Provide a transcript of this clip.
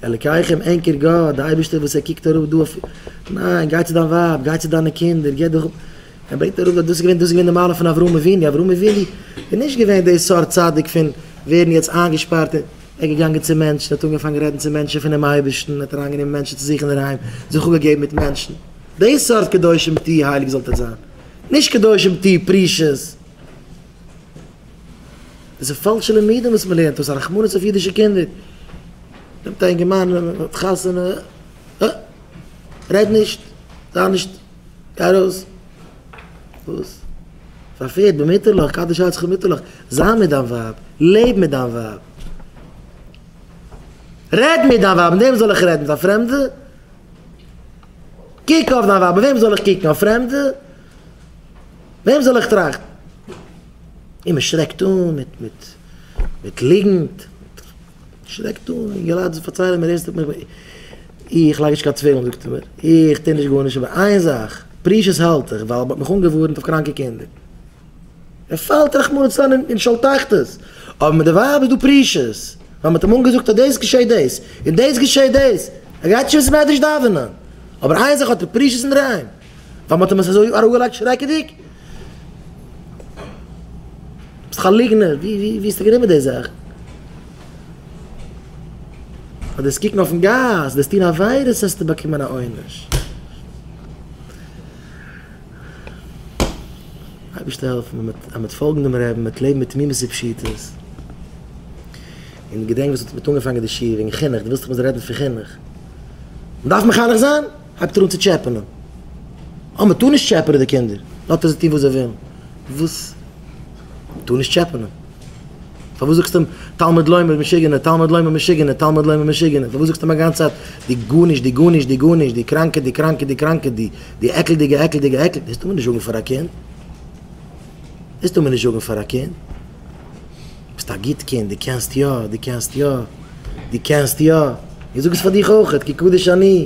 אלקיכם ענקער גאט, די אייבערשטער וואס ער קוקט אראפ דא אויף, ניין, גיי צו דיין ווייב, גיי צו דיינע קינדער, גיב דיך אפ, ער ברענגט אראפ אז דאס איז געווען, דאס איז געווען די מעלה פון אברהם אבינו, אברהם אבינו איז נישט געווען די סארט צדיק פון ווערן יעצט איינגעשפארט, ער איז געגאנגען צו מענטשן, ער האט אנגעפאנגען רעדן צו מענטשן פונעם אייבערשטן, ער האט אריינגענומען מענטשן צו זיך אינדערהיים, זיך אפגעגעבן מיט מענטשן, די סארט קדושים תהיו הייליג זאלט איר זיין, נישט קדושים תהיו פרישות. דאס איז פאלשע לימודים וואס מען לערנט, דאס איז א רחמנות אויף אידישע קינדער. נעמט א אינגערמאן האט חתונה, אה, רעד נישט, זיי נישט, גיי ארויס. וואס? פארפערט, במותר לך, קדש עצמך במותר לך, זיי מיט דיין ווייב, לעב מיט דיין ווייב. רעד מיט דיין ווייב, מיט וועם זאל איך רעדן, מיט א פרעמדע? קוק אויף דיין ווייב, מיט וועם זאל איך קוקן, אויף פרעמדע? וועם זאל איך טראכטן? און מען שרעקט אן מיט מיט מיט ליגנט, שרעקט אן אינגעלייט וואס פארציילען מיר ערנסט איך לייג נישט קיין תפילין זאגט ער מיר, איך טו נישט גארנישט אבער איין זאך, פרישות האלט איך ווייל מען האט מיך אנגעווארנט אויף קראנקע קינדער. ער פאלט רחמנא לצלן אין שאול תחתית, אבער מיט די ווייב איז דא פרישות, ווייל מען האט אים אנגעזאגט אז דאס געשעט דאס, און דאס געשעט דאס, ער גייט נישט אין בית מדרש דאווענען, אבער איין זאך האט ער פרישות אינדערהיים. ווייל מ'האט אים עס אזוי אראפגעלייגט שרעקעדיג? ביסט דאך א ליגנער, ווי ווי ווי האסטו גענומען די זאך? אז דו'סט קוקן אויפן גאס, דו'סט טון עבירות וועסטו באקומען א עונש. אייבערשטער העלפן אז מ'וועט פאלגן דעם רבי'ן, מ'וועט לעבן מיט תמימות ופשיטות. און געדענק וואס מ'האט אנגעפאנגען די שיעור וועגן חינוך, דו ווילסט דאך מ'זאל רעדן פון חינוך. מ'דארף מחנך זיין? הייבט ער אן צו טשעפענען. אה, מען טאר נישט טשעפענען די קינדער. לאזט ער זיי טון וואס זיי ווילן. וואס? מען טאר נישט טשעפענען? פארוואס זאגסטו אים תלמוד לומר משוגענער, תלמוד לומר משוגענער, תלמוד לומר משוגענער? פארוואס זאגסטו אים א גאנצע צייט דו גארנישט, דו גארנישט, דו גארנישט, דו קראנקע, דו קראנקע, דו קראנקע, דו דו עקלדיגע, עקלדיגע, עקל. דאס טאר מען נישט זאגן פאר א קינד. דאס טאר מען נישט זאגן פאר א קינד. ביסט א גוט קינד, דו קענסט יא, דו קענסט יא, דו קענסט יא. איך זאג עס פאר דיך אויכעט, כי קדוש אני.